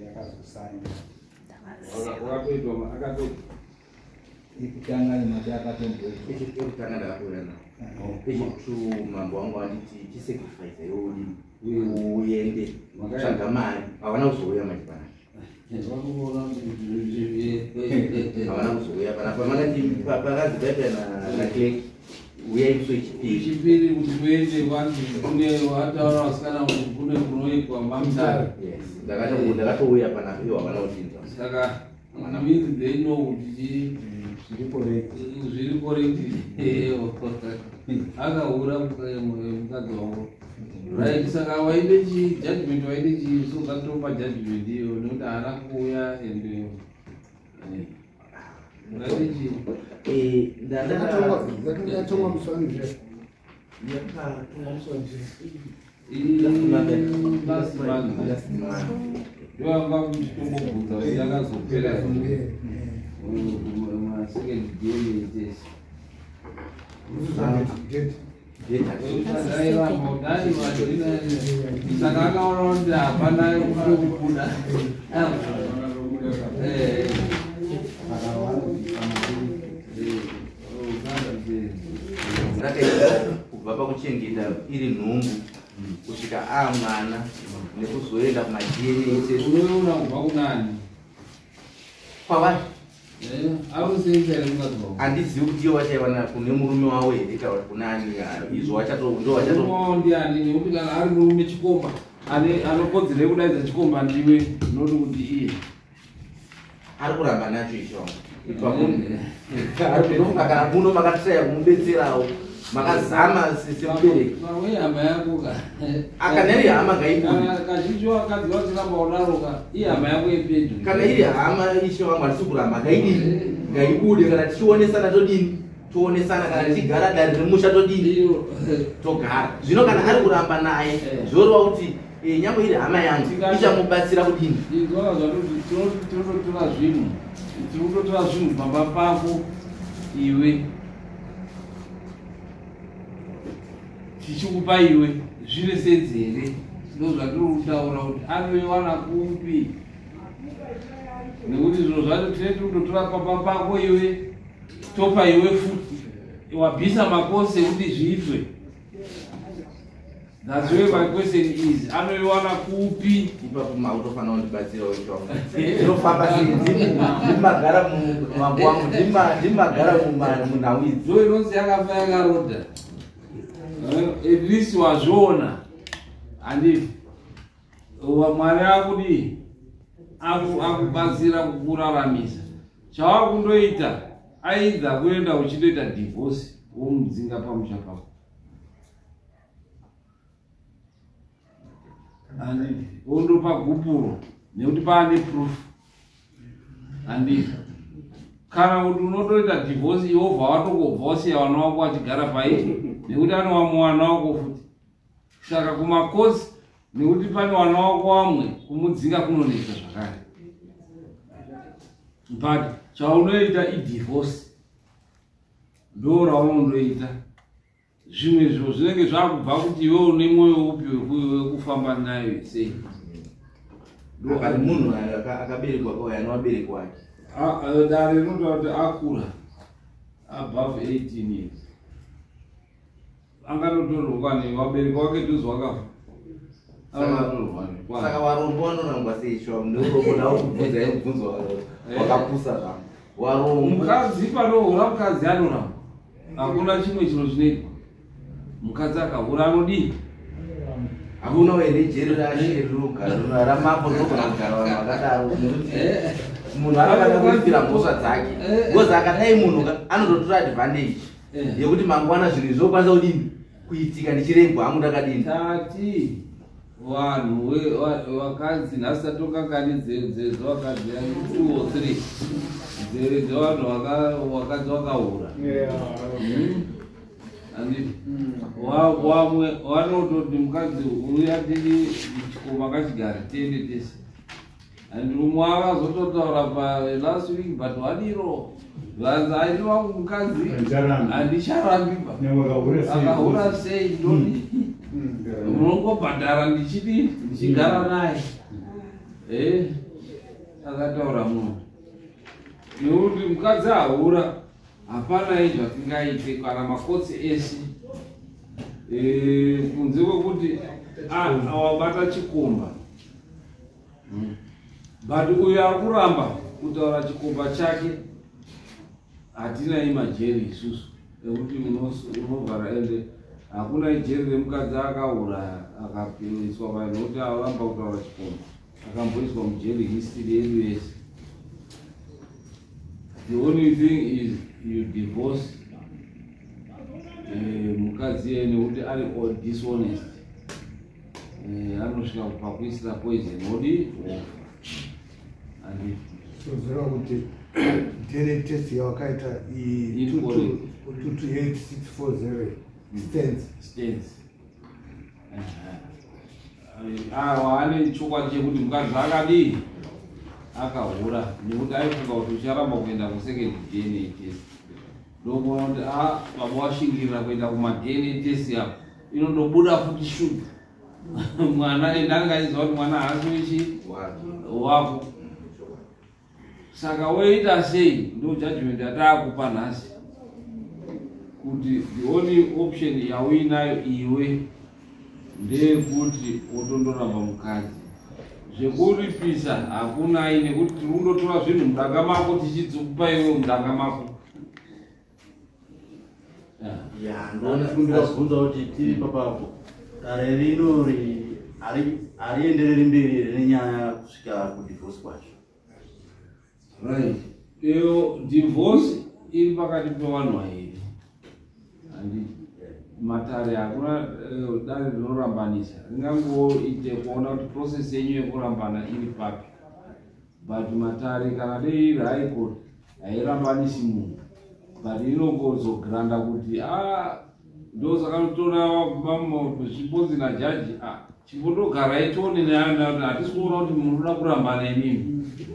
Yakazosaina. Wakatoitwa akatoitwa. Yekutanga nemati akatomboitwa. Yekutanga ndakauya nawo. Pechitu mambo wangu anditi chisacrifice iwe uende tsvaga mari. Havana kuzouya manje panapa. Havana kuzouya panapa. Makati pakanzi paipa naClerk uyai musi wechipiri. Chipiri kuti muende kwanzi kune wataura vasikana kuti kune kunoitwa mamutare. Yes. Ndakatouya panapa ivo havana kutinzwa. Saka it means they know kuti Zviri correct. Zviri correct. Akahura mukadzi wangu. Right, saka waide chi judgment, waide chi, so ngatopa judgment iyo nekuti haana kuuya and waide chi. Yakatongwa musi wanizve. Yakatongwa musi wanizve. Last month. Ndovanga muchitombobvunza kuti yakazopera masecond DNA test. Airamba kuti aiwa, saka akaona kuti hapana kubuda. Saka vanobvisa mari. Rakaita kubva pakuchengeta iri nhumbu kusvika amwana nekuzoenda kumaDNA test. Unoona kubva kunani? Kwavari. Ausenza here mukadzi wako? Handizivi kuti iye wachaiwana kune murume wavo here kana kuti kuna ani. Izvo wachato ndo wachato. Murume wavo ndiani? Nekuti kana ari murume chikomba ane anokodzera kudaidza chikomba ndiwe, noti kuti iye Ari kuramba nacho icho ipapo. Ari kana muno makatraya kumubetserawo, makazama semubereki. Pamwe hama yako ka. Akana iri hama ngaibude. Kana kazhinji vakadzi vachiramba kudaroka, ihama yako yepedyo. Kana iri hama, ishe wangu, handisi kuramba, ngaidini, ngaibude. Kana tichionesana todini, toonesana. Kana tichigara dare remusha todini? Iyo. Togara. Zvino kana ari kuramba naye, zvoreva kuti nyangwe iri hama yangu ichamubatsira kudini? Inzwa zvatoti tinototora zvinhu, tiri kutotora zvinhu pamba pako iwe, tichikupa iwe, zvine sense here? Ndo zvatiri kutaura kuti anoiwana kupi, nekuti zviro zvacho tine tiri kutotora pamba pako iwe, topa iwe futi, wabvisa makosi ekuti zviitwe. That's where my question is, anoiwana kupi? Ipapo mautofanira kundibatsirawo ishe wangu. Zvinofamba sei? Ndimagara, mambo wangu, ndimagara munhau idzi. Ndo inonzi yakafa yakarodha. At least wazviona, handiti? Mwari akudii, akubatsira kukuraramisa. Chawakundoita, aidha kuenda uchindoita divorce, womudzinga pamusha pako, handiti? Wondopa gupuro nekuti paane proof, handiti? Kana kuti unotoita divorce iwe, wobva watongobva wasiya vana wako vachigara pai, nekuti anova muwana wako futi. Saka kumakosi, nekuti pane vana wako vamwe, kumudzinga kunonetsa zvakare. But chaunoita idivorce, ndo raunondoita. Zvimwe zviro zvinenge zvakubva kuti iwe une mwoyo upi wekufamba nayo sei. Akati munhu akaberekwa kauya anovabereki wake. Ah, dare rinotaura kuti akura, above 18 years, angatotorwa nevabereki wake dhuzi wakafa. Angatotorwa. Saka varombo vanorangwa sei shwa? Neurombo nawo kubvunza yekubvunzwa wakapusa zvangu. Warombo. Mukadzi panohura, mukadzi anoramba, hakuna chimwe chiro chinoitwa. Mukadzi akahura anodii? Hakuna here jeri rashe rinogara ramambo rinogona kugara vanhu vakadaro? Nekuti munhu anofanira kuripira mhosva dzake, because akadai munhu anototora advantage yekuti mangwana zvinhu izvi zvokwanisa kudini kuitika, ndichiregwa hangu ndakadini. Tati vanhu vakadzi nhasi tatokakani dzevakadzi two or three dzevanhu vakadzi vakahura. Handiti wamwe vanototi mukadzi uya tiri chikoma kachigari, tiende tese. And umwe akazototaura palast week, but wadiro vanzi aini wangu mukadzi handicharambiba, akahura sei ndodi, munongobhadhara ndichidi ndichigara naye. Akataura munhu nekuti mukadzi ahura, hapana izvatingaite kana makotsi ese, kunze kwekuti awabata chikomba. But uyo ari kuramba kutaura chikomba chake, hatina imajeri isusu ekuti unovhara, ende hakuna ijeri remukadzi akahura akaiswa pa nekuti aramba kutaura chikomba akamboiswa mujeri history yedu yese. The only thing is you divorce mukadzi iye nekuti ari dishonest. Anosvika pakuisira poison odi wofa, handiti? Tinoziva kuti DNA test yawakaita iyi Incorrect. 228640 stands. Stands. Awa ane chokwadi chekuti mukadzi akadii, akahura, nekuti aifunga kuti ucharamba kuenda kusecond DNA test. Ndokuona kuti a baba washingirira kuenda kumaDNA test apo, inondobuda futi shuga mwana, ende anenge achiziva kuti mwana haasi wechi wako. Saka woita sei? Ndo judgment yataakupa nhasi, kuti the only option yauinayo iwe ndeyekuti wotondoramba mukadzi. Zvekuripisa hakunai, nekuti tiri kundotora zvinhu mudanga mako tichidzikupa iwe mudanga mako. Ya. Ndoona kundivabvunza kuti tiri papapo, dare rino hariendereri mberi here nenyaya kusvika kudivorce kwacho? Right, iyo divorce iri pakati pevanhu vairi, handiti? Matare hakuna dare rinorambanisa, ringangoite kuona kuti process yenyu yekurambana iri papi, but matare kana dei iri High Court hairambanisi munhu, but inongozogranda kuti a ndosaka notoona zviponzi najaji, a chimbotogarai tione, hatisi kuona kuti munoda kurambana imimi.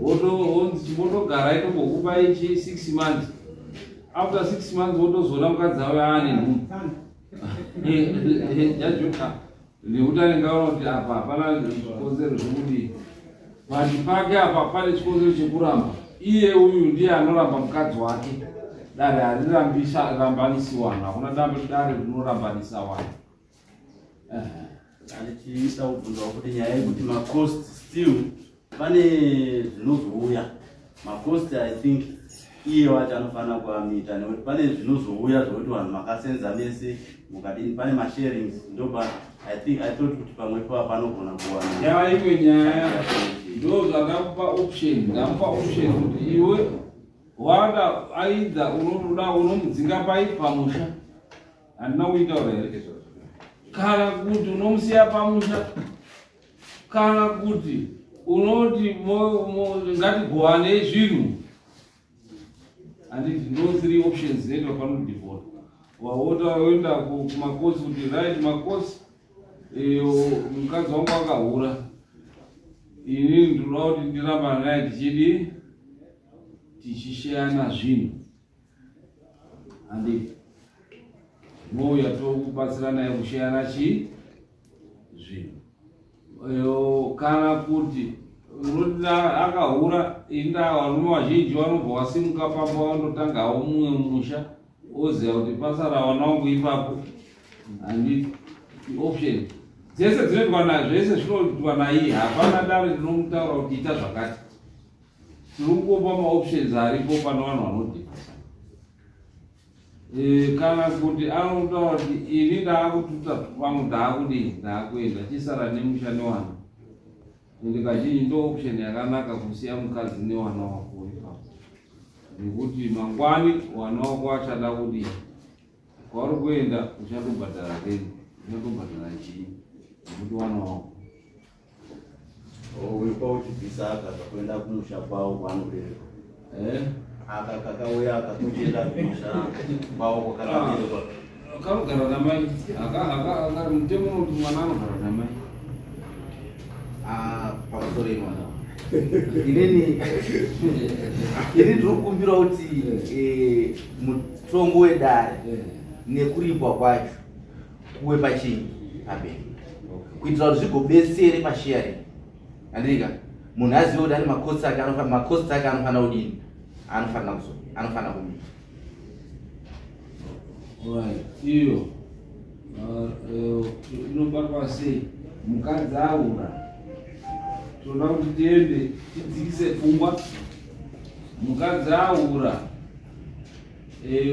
Wonzi chimbotogarai tombokupai chi 6 months. After 6 months wotozoona mukadzi ave aane nhumbu. Jaji nekuti anenge aona kuti apa hapana zvikonzero zvekudii, but pake apa pane chikonzero chekuramba. Iye uyu ndiye anoramba mukadzi wake. Dare harirambanisi vanhu, hakuna dare rinorambanisa vanhu. Andichida kubvunzawo kuti nyaya yekuti macost, still pane zvinozouya macost, I think iye wacho anofanira kuamita, nekuti pane zvinozouya zvokuti vanhu makasenza mese mukadini, pane masharings. Ndopa I think I thought kuti pamwe pa panogona kuwana. Yava imwe nyaya, ndo zvandakupa option, ndamupa option kuti iwe wada aidha unoda unomudzinga pai pamusha, handina kuitaura here? Kana kuti unomusiya pamusha, kana kuti unoti ngatigowanei zvinhu, handiti? Ndo three options dzinoitwa panodivorce. Wawota woenda kumakosi kuti right, makosi, mukadzi wangu akahura, inini ndinoda kuti ndirambana naye, tichidi tichisheyana zvinhu, handiti? Mouya tokubatsira naye kusheyana chii zvinhu. Kana kuti unoti akahura, inda varume vazhinji vanobva wasimuka pamba vandotangawo mumwe musha, oziva kuti pasara vana vangu ipapo, handiti? Option dzese dzinoitwa na zvese zvinoitwa naiye, hapana dare rinomutaura kuti ita zvakati. Tiri kungopa maoptions aripo pane vanhu vanodhivhisa. Kana kuti anotaura kuti ini ndaakututa pamwe, ndaakudii, ndaakuenda, chisara nemusha newana. Ende kazhinji ndo option yakanaka kusiya mukadzi newana wako ipapo, nekuti mangwani wana wako achada kudii, kwauri kuenda uchatobhadhara rent, uchatobhadhara chii, nekuti wana wako. Uyu pauchibvisa aka kakuenda kumusha kwavo kwaanoberekwa. Eh? Aka kakauya aka kuchienda kumusha kwavo kwakakaberekwa. Kanogara namai. Mutemo unoti mwana anogara namai. Ah, pamusoro imwana, inini ini ndinokumbira kuti mutongo wedare nekuripwa kwacho kuwe pachinyi pamberi, kuitira kuti zvigobetsere pasharing, handika? Munhu azive kuti ane macosts ake, macosts ake anofanira kudini, anofanira kumita. Right. Iyo inobatwa sei? Mukadzi aura, tinoda kuti tiende tidzikise pfungwa. Mukadzi aura,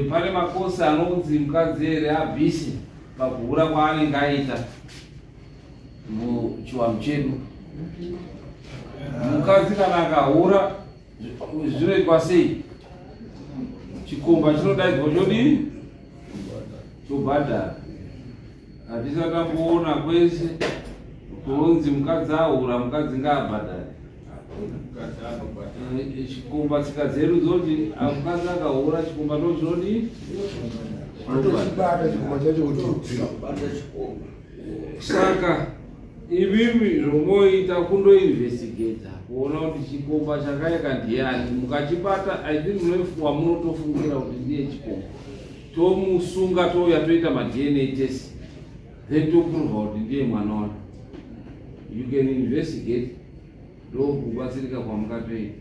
pane makosi anonzi mukadzi here abvise pakuhura kwaanenge aita muchiwanhu chedu? Mukadzi kana akahura, zvinoitwa sei? Chikomba chinodaidzwa, chodii? Chobhadhara. Hatisati tamboona kwese kunonzi mukadzi ahura, mukadzi ngaabhadhare. Chikomba, tsika dzedu dzoti mukadzi akahura, chikomba ndo chinodii? Tochibata chikomba chacho kuti Saka imimi zvomoita kundoinvestigata kuona kuti chikomba chakaika ndiani. Mukachibata, I think wamunotofungira kuti ndiye chikomba, tomusunga, touya toita maDNA test, then toprova kuti ndiye mwana wake. You can investigate, ndokubatsirika kwamukatoita,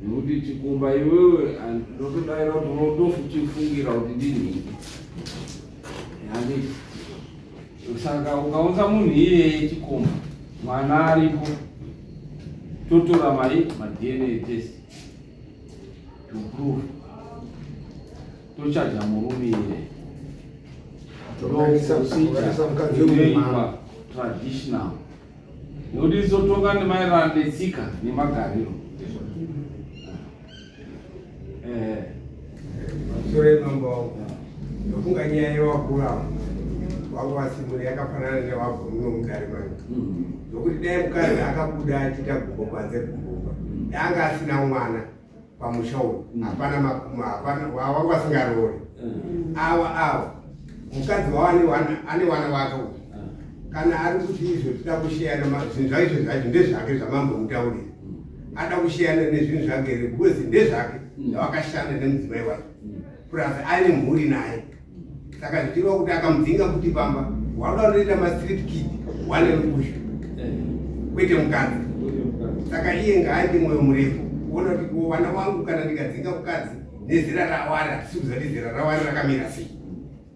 nekuti chikomba iwewe ndotodaira kuti unotochifungira kuti ndinhingi, handiti? Saka ukaunza munhu iyeye chikomba, mwana aripo, totora mai maDNA test to prove, tochaja murume iyeye. Tokanisa mukadzi wemumama. Inoitwa traditional, nekuti izotonga nemaererano netsika nemagariro. Pamusoro yemambo wangu, ndofunga nyaya yewakura wangu vasimuri yakafanana newabvumino mudare manje, nokuti dai mukadzi akabuda achiita gumbo panze gumbomba, dai anga asina mwana pamusha uyu, hapana makuma, hapana wanga asingaroori. Ava mukadzi wavo ane wana wake uyu. Kana ari kuti izvo tida kusheyana zvinhu zvaizvo zvacho ndezvake, zvamambomutaurira, ada kusheyana nezvinhu zvake here? Because ndezvake zvavakashanda nemudzimai wacho, plus aine mhuri naye. Saka zvichireva kuti akamudzinga kuti pamba wakuda kunoita mastreet kid wane wekusha, kwete mukadzi. Saka iye ngaaite mwoyo murefu kuona kuti ko vana vangu, kana ndikadzinga mukadzi nezera rawari, hatisi kuziva kuti zera rawari rakamira sei,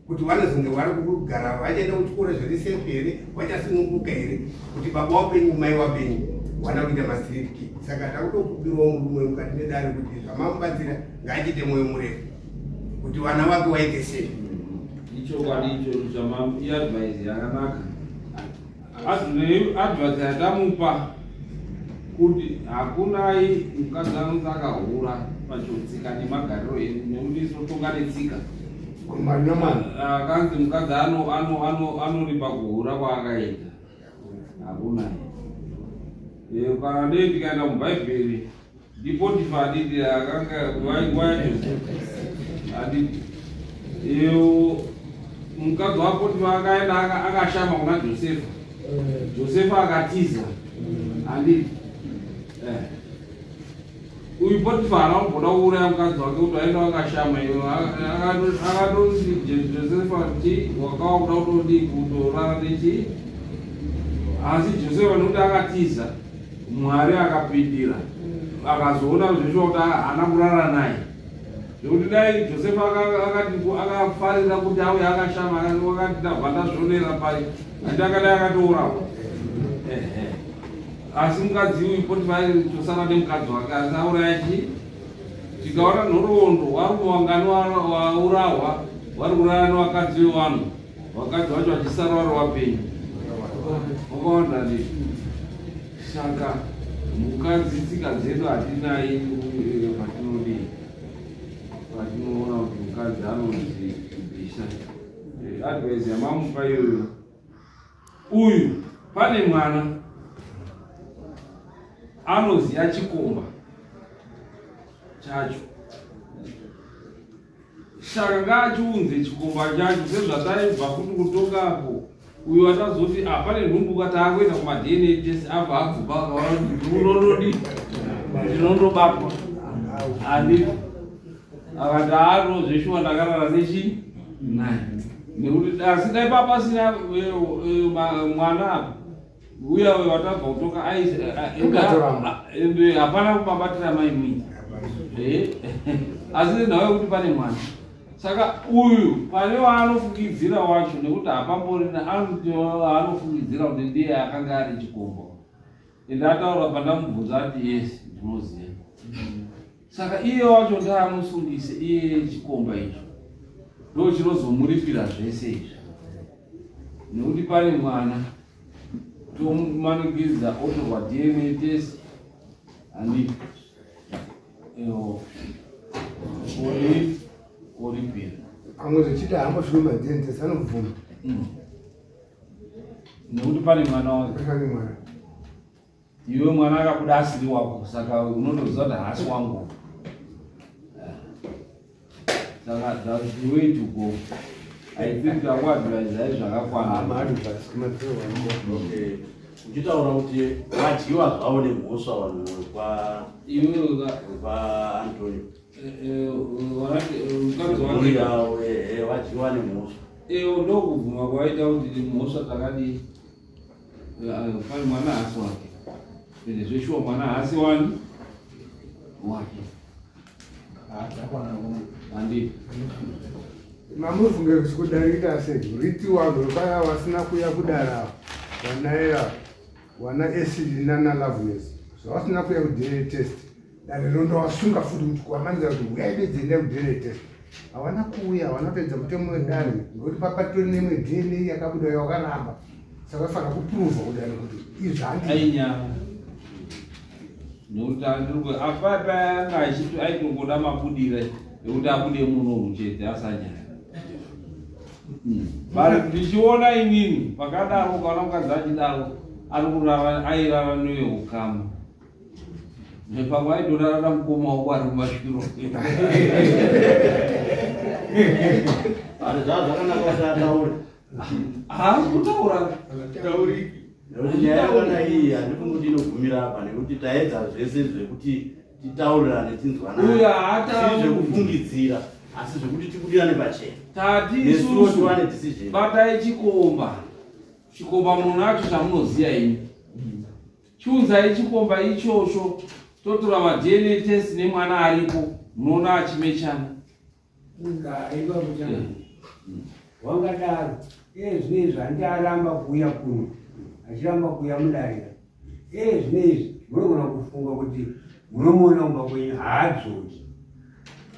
kuti vanozonge vari kugara vachaenda kuchikoro zviri safe here, vachasununguka here kuti baba wapenyu, mai wapenyu, wana kuita mastreet kid. Saka takutokubirawo murume mukati medare kuti zvamamubatsira, ngaachiite mwoyo murefu kuti vana vake waite sei. Ichokwadi ichocho chama iadvice yakanaka. Advice yatamupa kuti hakunai mukadzi anonzi akahura pachotsika nemagariro edu, nekuti isotonga netsika. Mari namwana. Akanzi mukadzi anoripa kuhura kwaakaita, hakunai. Kana dei tikaenda mubhaibheri, ndiPotifa, aditi akanga nguva yaJosefa, aditi mukadzi waPotifa akaenda akashama kuna Josefa, Josefa akatiza, handiti? Uyu Potifa haana kumboda kuuraya mukadzi wake kuti aenda akashama iyo. Akatonzi Josefa ti wakawa kuda kutodii, kutorara nechi, asi Josefa nekuti akatiza, Mwari akapindira, akazoona zveshuwa kuti haana kurara naye. Nekuti dai Josefa akati akafarira kuti auye akashama, akati ndabva ndazvionera pai, andi akadai akatourawa. Ehe. Asi mukadzi uyu Potifa aitosara nemukadzi wake, asi auraya chi. Tikaona nhoroondo, warume wangani waurawa vari kurara nevakadzi vevanhu, vakadzi vacho vachisara vari vapenyu? Wakawanda ndi. Saka mukadzi, tsika dzedu hatinai patinodii, patinoona kuti mukadzi anonzi kubvisa. Advice yamamupa iyoyo, uyu pane mwana anoziya chikomba chacho, saka ngaachiunze chikomba chacho sezvataibva kuti kutongapo. Uyu atazoti, "Ah, pane nhumbu," taakuenda kumaDNA test, abva abvupa, akaona kuti unonodi ndinondobatwa, handiti? Akati aro zveshuwa ndakarara nechi naye. Nekuti asi dai papasina mwana apa. Uya watabva kutoka Ungatoramba. ende hapana kubabatira maimwini. Asi nhau yekuti pane mwana. Saka uyu pane waanofungidzira wacho nekuti hapamborina anoti waanofungidzira kuti ndiye akanga ari chikomba. Ende ataura pandamubvunza ati yes ndinoziva. Saka iye wacho ndaamusungise iye chikomba icho. Ndo chinozomuripira zvese izvi. Nekuti pane mwana tomumanikidza otorwa DNA test handi ori oripira. Pamwe zvichida hambosviki maDNA test anobvuma. Nekuti pane mwana wake. Pane mwana. Iwe mwana akabuda asiri wako saka unotoziva kuti haasi wangu. Saka that's the way to go. I think takuadvisai zvakakwana. Maadvice kumadziwa. Okay. Uchitaura kuti vadyiwa zvavo nemhosva vanhu Iwe kwaAntonio. mukadzi Mhuri wake yavo ehe vadyiwa nemhosva. iyo ndokubvuma kwaita kuti mhosva takadii. Pane mwana haasi wake. Ende zveshuwa mwana haasi wani wake. Handi. Mamufunge kuti kudarika sei riti wanhu vaya vasina kuuya kudara vana vana acid nana loveness zvavasina kuuya kuDNA test dare rondovasunga futi kuti kuvamanidza kuti huyai bedzi endai kuDNA test havana kuuya havana kuteedza mutemo wedare ngekuti papatori neimwe DNA yakabuda yawakaramba saka vafanira kupruvha kudare kuti izvi handi Ainyama. Nekuti apa payanga achiti aitongoda mabudire ekuti abude muno chete asanyaya. But ndichiona inini pakadaro ukaona mukadzi achidaro ari kurara airara neweukama. Nepamwe aitorara namukoma wako ari kumashure. Ari zvava zvakanaka kuti ataure. Haasi kutaura. Nekuti nyaya yakadai iyi handifungi kuti inogumira apa nekuti taedza zvese zvekuti titaurirane tinzwanane. Uyu haatauri. Zviri zvekufungidzira asi zvekuti tibudirane pachena. Tati Nesuwo isusu tiwane decision. batai chikomba. Chikomba munacho chamunoziya imi. Chiunzai chikomba ichocho totora maDNA test nemwana aripo munoona achimechana. Wangadaro iye zvinezvi handi aramba kuuya kuno achiramba kuuya mudarika iye zvinezvi munogona kufunga kuti munomuona kumba kwenyu haadzoki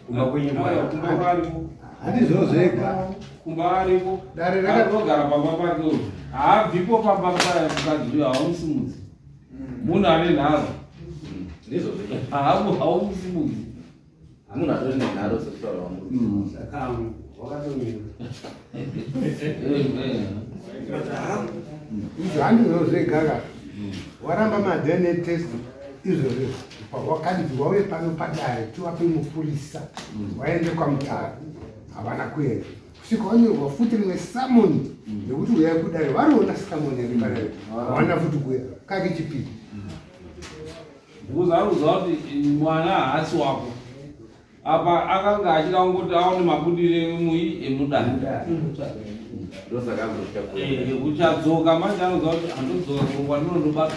kumba kwenyu Aiwa, kumba aripo. handizvo zvega Kumba aripo. Dare Anogara pamba pake uyu. Haabvipo pamba pamukadzi uyu haumusimudzi. Munhu ane nharo. Ndizvo zvega. Haumusimudzi. Munhu atori nenharo sekutaura kwamuri. Saka wakatomira. Izvo handizvo zvega ka waramba maDNA test izvozvo wakanzi wauye pano padare tiwape mupurisa waende kwamutare havana kuenda kusvika wanyorwa futi rimwe samoni nekuti uyai kudare variona samoni iri padare havana futi kuuya kake chipiri. Because ari kuziva kuti mwana haasi wako. Apa akanga achida kungoti aone mabudire emui emudare. Ndosaka akuzotya kuenda. Uchadzoka manje anoziva kuti handodzoka kwandinondobata.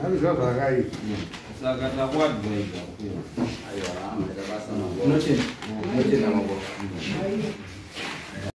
Arikuziva zvakaita. Saka takuadvaisa. Aiwa, maita basa mambo. Tinotenda. Tinotenda mambo.